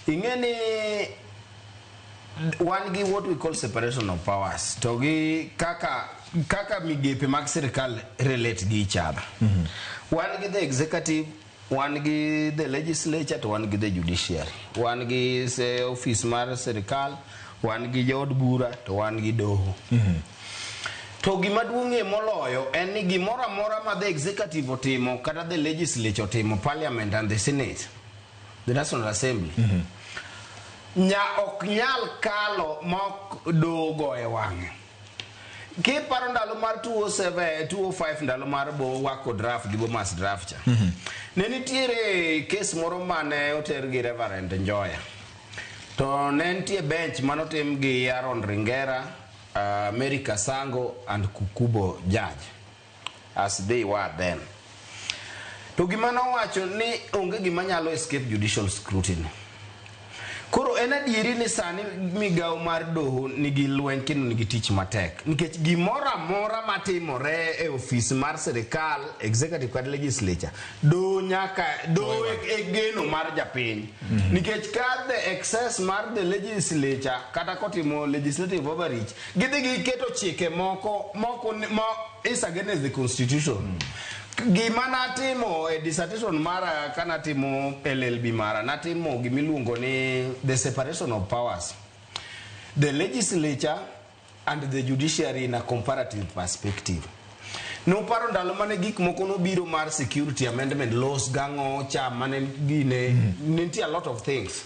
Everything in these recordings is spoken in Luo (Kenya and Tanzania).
Ing'e ni wan gi what we call separation of powers, to gi kaka migepe mag sirikal relate gi each other. Wan gi the executive, wan gi the legislature, to wan gi the judiciary. Wan gi se office mar sirikal, wan gi jood bura, to wan gi doho. To gima duong'ie moloyo en ni gimoro amora ma the executive otimo kata the legislature otimo, parliament and the senate, the National Assembly, nya ok nyal kalo mok doho goye wang'e. Kiparo ndalo mar 207, 205, ndalo mar bo wako draft gi Bomas draft cha, ne nitiere case moro mane oter gi Reverend Njoya, to ne nitie bench manotim gi Aaron Ringera, Mary Kasango and Kukubo judge as they were then. To gima nowacho ni onge gima nyalo escape judicial scrutiny. Koro en adieri ni sani migawo mar doho nigi lweny kendo nigi tich matek, nikech gimoro amora matimore e ofis mar sirikal, executive kata legislature, doho nyaka doho e geno mar japiny, nikech ka the excess mar the legislature kata kotimo legislative overreach, gidhi giketo chike moko ma is against the constitution. Gima natimo e dissertation mara kanatimo LLB mara, natimo gimiluongo ni the separation of powers, the legislature and the judiciary in a comparative perspective. Noparo ndalo mane gik moko nobiro mar security amendment laws gang'o cha mane gine, ne nitie a lot of things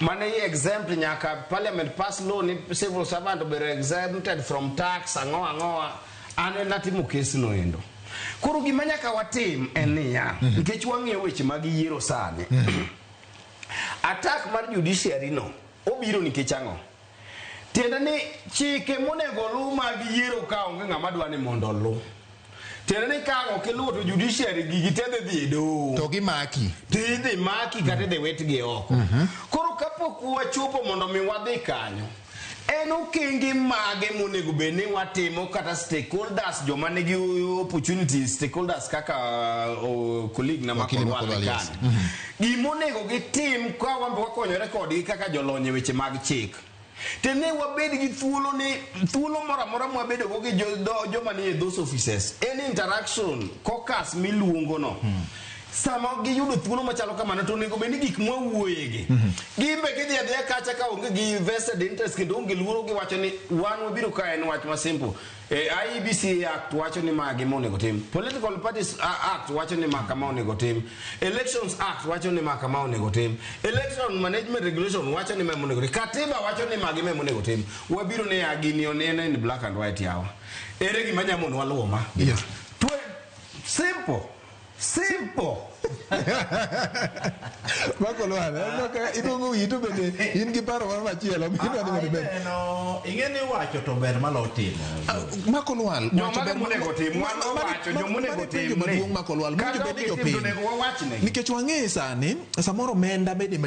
mane exempt, nyaka parliament pass law ni civil servant obedo exempted from tax, ang'o ang'o. An natimo case no endo. Koro gima nyaka watim en niya, nikech wang'iyo weche mag yiero sani, attack mar judiciary no obiro nikech ang'o? Tiende ni chike monego oluw mag yiero ka onge ng'ama dwa ni mondo oluw. Tiende ni ka ang' ok iluwo to judiciary gigi te dhi e doho. To gimaki. To idhi maki kata idhi witgi oko. Koro kapok wachopo mondo mi wadhi kanyo, en okenge mage monego bed ni watimo kata stakeholders, joma nigi opportunity, stakeholders kaka colleague na Wakili Makolwal Makolwal, yes. kanyo, gimonego gitim ka wan be wakonyore kodgi kaka jolony e weche mag chik, tene wabed gi thuolo ni thuolo moro amora mwabedogo gi joma nie those offices, any interaction, caucus miluongo no, sama giyudo thuolo machalo kamano, to onego bed ni gik mwawuoyegi gin be gidhi adhiya kacha ka onge gi vested interest kendo onge luoro. Giwacho ni wan wabiro ka en wach ma simple. IEBC Act wacho ni ma gima onego tim, Political Parties Act wacho ni ma kama onego tim, Elections Act wacho ni ma kama onego tim, Election Management Regulation wacho ni ma onego tim, katiba wacho ni ma gima onego tim. Wabiro ni ya gini onene in black and white. Yawa, ere gima nyamonwa luwo ma? Simple, simple. Makolwal, aneno ka idongo wiyi, to bende in gi paro moro machielo midwa ni mondo ibed. Ineno, ing'e ni wacho to ber malo timo. Makolwal, Joma wacho ber monego tim, wan wawacho, joma onego mano penjo tim ni. maduong', Makolwal, Kata mowinjo bed ni ok gitim, to jopiny. onego wawachnegi. Nikech wang'e sani, samoro omenda bende mani